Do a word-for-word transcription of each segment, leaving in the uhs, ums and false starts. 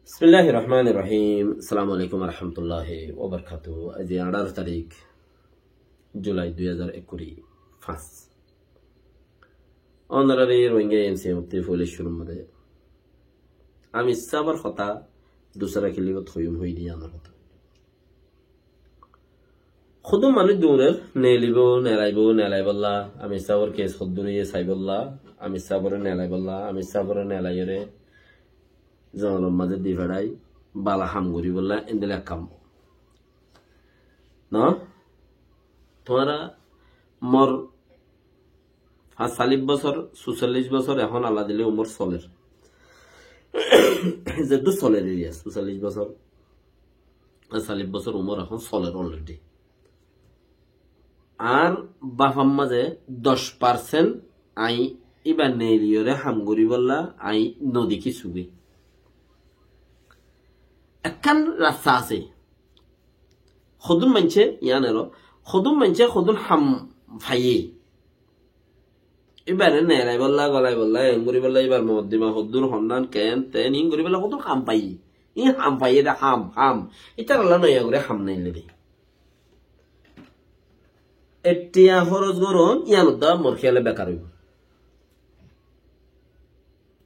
Bismilláhir Rohmánir Rohím. Assalamu alaikum wa rahmatulláhi wa barakatuhu. Aijja añçáro tarík Julai dui házar ekkuri fañs. Ónorare Rohingya M C M ottú foila cúrur mazé Amir sábor hotá dusára kilibot hoiyum, hoiyí de yíanor hotá. Hodún manúic duñrer, neelibó, neelaibo, neelaibolla, Amir sábor kes hoddúr óiye saibolla, Amir sábore neelaibolla, Amir sábore neelaiyóre zongolor mazé di feçái, bála ham goríbolla, endilla ek ham. No? Tuáñra mor fañs callíc bosór, sucallíc bosór ehón Allah dile umor soler. Zeddúr soler eriya, sucallíc bosór, fañs callíc bosór umor ehón soler already. Añár bafar mazé doc percent añí íba neeliyóre ham goríbolla añí nodekí sugé. Ekkán rasta asé. Hodún maincé, yían ero, hodún maincé hodún ham faiyé. Íbare neelaibolla, golaibolla, en goríbolla, íbar moddima hoddúr honnán, ken, ten, in goríbolla hodún ham faiyé. In ham faiyé de ham, ham. Ítaralla noiya gorí ham neille de. Ettiya hóros gorón, yían uddá mor hiyale bekar óibo.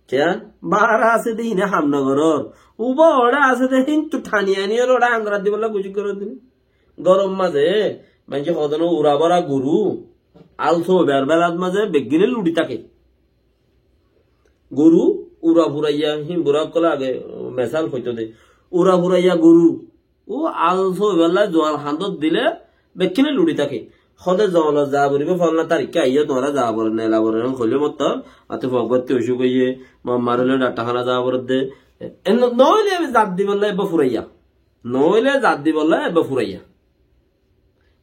Kiyá? Bára asé de híne ham nogorór. Uba oçé asé de híntu thani aníyore oçé ham gorat dibolla kucíc gorór de. Gorom mazé, maincé hodún ura bora goru, al sóibar belat mazé beggíne luçi táke. Goru, ura furaiya, hín bura ókkole age, mesal hoito de. Ura furaiya goru, Ó al sóibolla zuan handot dile bekkíne luçi táke. Hóde zongolot za foribó, folna tarikká aiyó, tuáñra za foribó, neela foribó, hoilé mottor, ate fok batti ocúk óiye, ma-, mar óile daktar hána za foribó de. E, no-, noóile zat dibolla ebbe furaiya. Noóile zat dibolla ebbe furaiya.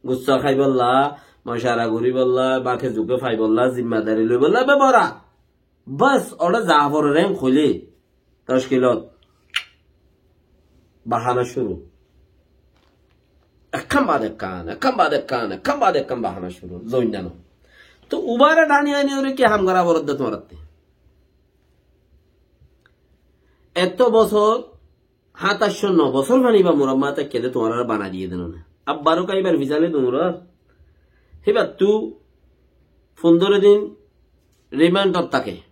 Gussa háibolla, mocara goríbolla, báke zuke faibolla, zimmadari loibolla ebbe bora. Bas, oçé za forer en hoilé, tockilot bahana cúru. Ekkán baade ekkán, ekkán baade ekkán, ekkán baade ekkán bahana cúru. Zoinnano. Tóu ubare dhani aníyore ki ham gora forer de tuáñrattú? Etó bosór háñtaiccó no bosór fani ba murammat ekkede tuáñrare banai diye de no ne. Abbar uka ibar fisale duñror. Híbattú fundoro din rimandot táke.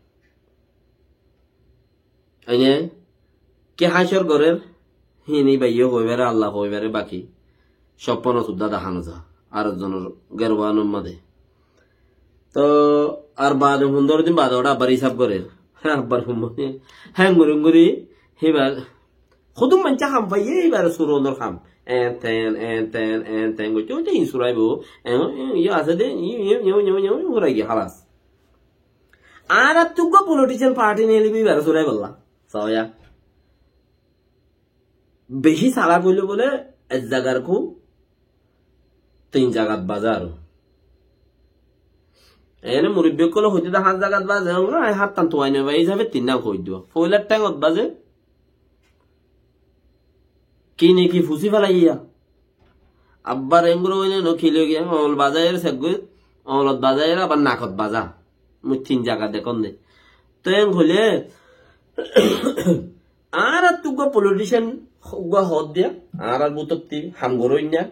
Aine ki hácor gorer, hín ibaye hoibare, Allah hoibare baki. Sopponot uddá dahá no za. Ar ekzonor gerwanor mazé. Tóu ar baade fundoro din baade oçé abbar isab gorer. Abbar fundoro din. Héngori héngori híbar Hodún maincé ham faiyé, íbare suronor ham. En ten, en ten, en ten goitte goitte hín suraibo. En, en, iye asé de, iye, iye, iye, iye, iye, iye, furai giye, halas. Añárattú uggwá politician party neelibo íbare suraibolla. Soya. Beci salak óile bóle ek zagar kú tin zagat bazé aró. Ene murubbi ókkole hoité de háñt zagat bazé, añí háttan tuwai no fai hísafe tin nang hoi dibo. Foilar théngot bazé, ki ne ki fusi félaiya. Abbar enguro óile no ki loi giya, oñol bazaiyóre seggoi, oñolot bazaiyóre abar nakot baza. Mui tin zaga dekón de. Te eng hoile, añárattú uggwá politician, uggwá hoóddiya, añárar bútottí ham goróinna,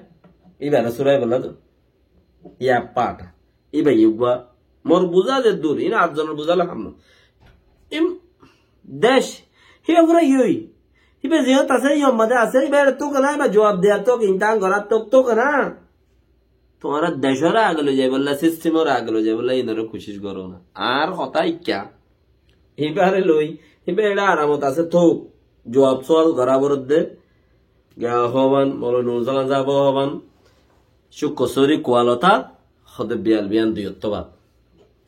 íbare surai bolla do. Iya paata. Íba uggwá. Mor buzá ze dur, ina añzonor buzá loi ham no. Im, dec, híba fura iyói. Híba ziyót asé, iyór mazé asé, íbare tók na, íba zuab deya tók, intan gora tók, tók na. Tuáñra decóre age loi zaibolla, sistemore age loi zaibolla, inore kucíc goró na. Añár hotá ikká. Híbare loi, híba eçé aramot asé, tók. Zuab sual gora foredde. Giya hoban, Moulovi Nurul Islam sáb hoban. Cúkko sóri kualota, hode biyal biyan duiyottó bad.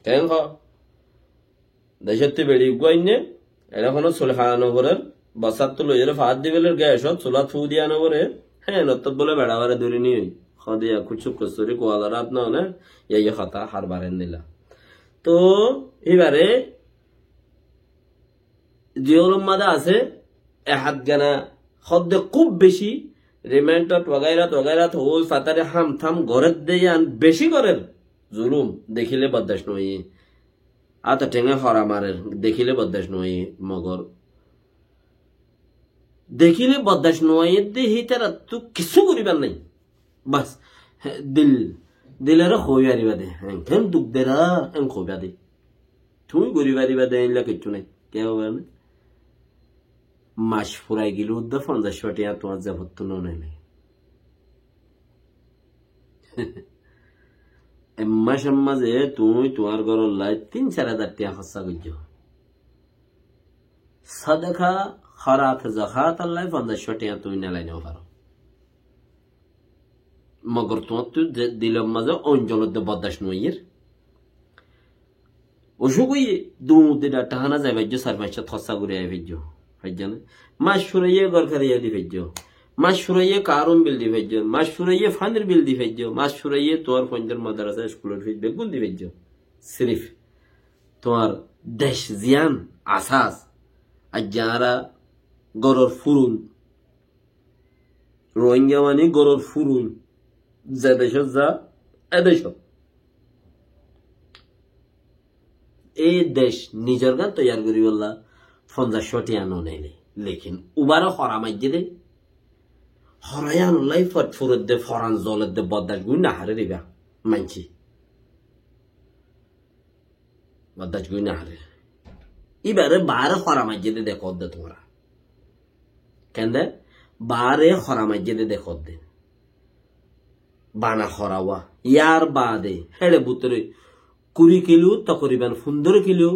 Keén ho? Decóttu beçi uggúa ainné, eçé honó sulha no forer, bosáttu loiyóre faát di feler, gésot sulat fú diya no forer, hé, nottót bóle beçaware dóri niyói. Hode ya kucú kusturi kuala rát no ne, ya ye hotá har bar endilla. Tóu, íbare, ziyólor mazé asé, e hát gana, hode kúb beci, rimendot wagairat wagairat, hoi fatare ham tham gorer de yián beci gorer, zulum, dekíle bordac no óiye. Áte thénge hora marer, dekíle bordac no óiye, mogor Dekíle boddac no óiye de, hítarattú kissú goríbar nái. Bas, dil, dilore hoói faribá de. Enkén duk der, en hoibá de. Tuñí gorí faribá de, eilla kissú nái. Kiyá hoibá nái? Mac furai gilé uddá fonzac cót tiañ tuáñr zefottú no neile. Ek macor mazé tuñí tuáñr góror lai tin sair házar tiañ hóssa goijjó. Sodaka, hórat, zakat olla fonzac cót tiañ tuñí nelai no faro. Mogor tuáñttú ze dilor mazé oinzon edde boddac no óiyer. Ocúk óiye, duñr di dhaktar hána zai faijjó, sair fañs cót hóssa gorí ai faijjó. Faijjó né? Mac furaiye gór kariya di faijjó. Mac furaiye karent bil di faijjó. Mac furaiye fanir bil di faijjó. Mac furaiye tuáñr fuaindor madrasa, iskulor fis beggún di faijjó. Sirif tuáñr dec ziyán asas, aijja añára góror furuin, Rohingya mani góror furuin, ze decót za, e decót. E dec nizor gán toiyar goríbolla fonzac cót tiañ no neile. Lekin ubare hora maijjé de. Hora yíanolla fot furedde, foran zoledde, boddac goi no hárer iba maincé. Boddac goi no hárer. Ibare baáre hora maijjé de dekódde tuáñra. Kende? Baáre hora maijjé de dekódde. Bana hora uwá. Yar baade héçe bútore kuri kiló, tokoriban fundoro kiló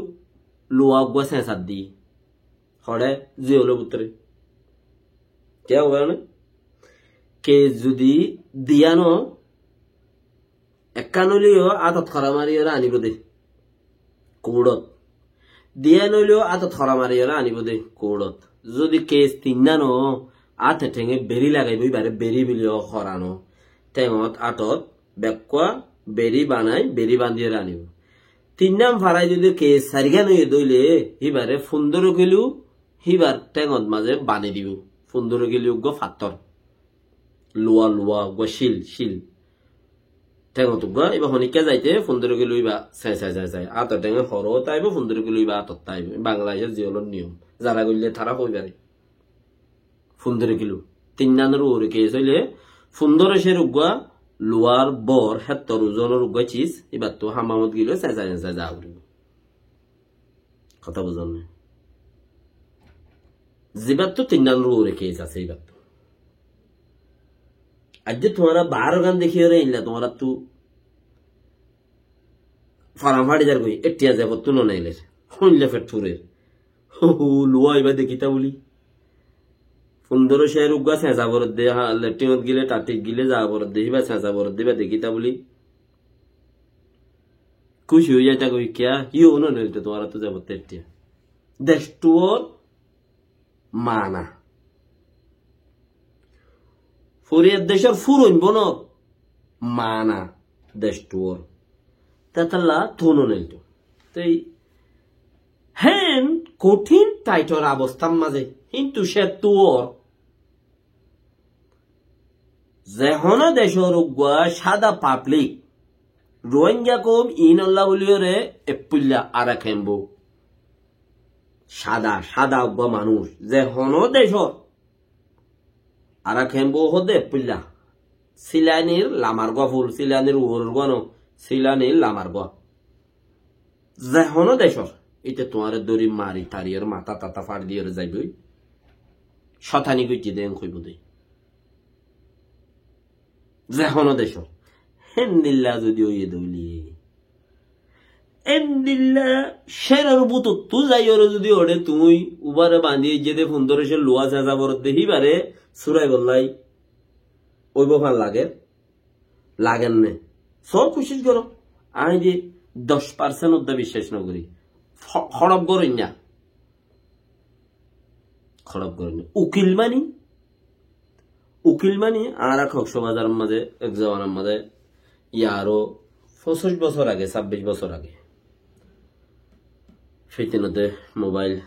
luwa uggúa señsar di. Hoçé, ziyolor bútore. Kiyá hoibá né? Ke zudi diya no, ekkán óileyo átot hora mariyóre anibó de. Kuçot. Diyan óileyo átot hora mariyóre anibó de. Kuçot. Zudi kes tinnán ó, áte thénge beri lagaibó, ibare beri buli ó hora no. Théngot átot bekkúa beri banai, beri bandiyóre anibó. Tinnán farai zudi kes sairgán óiye de óile, ibare fundoro kiló, ibar théngot mazé bani dibó. Fundoro kiló uggúa fattór. Luwa, luwa, uggúa cíl, cíl. Théngot uggúa, iba honikka zaite, fundoro kiló iba sai, sai, sai, sai. Átor thénge horo táibo, fundoro kiló iba átot táibo. Bangladecór ziyolor niyom. Zara goille tará hoi fare. Fundoro kiló. Tinnanor uore kes óile, fundoro ser uggúa luwar bor, héttor uzonor uggúa cis, ibattú hamamot gile sai, sai, sai, za goribo. Hotá buzón né? Zibattú tinnanor uore kes asé ibattú. Aijja tuáñra baáror gán dekíyore eilla tuáñrattú faran fari zar goi, ettiya zefottú no nailer. Hoilla fet furer. Ho, ho, luwa iba dekíta buli. Fundoro ser uggúa señsa boredde, ha, letrinot gile, tatit gile, za boredde, iba señsa boredde, iba dekíta buli. Kúci ói zaita goi kiyá, híyo no neilto tuáñrattú zebottú ettiya. Dectuwor mana. Foriyar decór furoin bonor mana dectuwor. Tetalla tuno neilto. Tei hén kothin taitor abostár mazé, hintu cettuwor Ze honó decór uggúa cáda pablik, Rohingya koum iínolla buliyóre eppuilla Arakan Bru. Cáda, cáda uggúa manúic. Ze honó decór Arakan Bru hoódde eppuilla. Silanir lamar gúa ful, Silanir uoror gúa no, Silanir lamar gúa. Ze honó decór, íte tuáñre dóri mari tariyóre matá tatá fari diyóre zaibói. Cótani goijjé dé en hoibó dé. Ze honó decór. Héndilla zudi óiye dé óile. Héndilla céror bútottú zaiyóre zudi oçé tuñí ubare bañdí óijje dé fundóro cér luwa señsa borodde híbare súrai bollái óibo fán lager. Lager né? Só kucíc goró. Añí de doc parsent uddá biccác no gorí. Ho-, horop goróinna. Horop goróinna. Ukil mani, ukil mani, añára Koksbazaror mazé, ek zobanar mazé, yá aró foñsíc bosór age, sábbic bosór age. Fitinote mobail,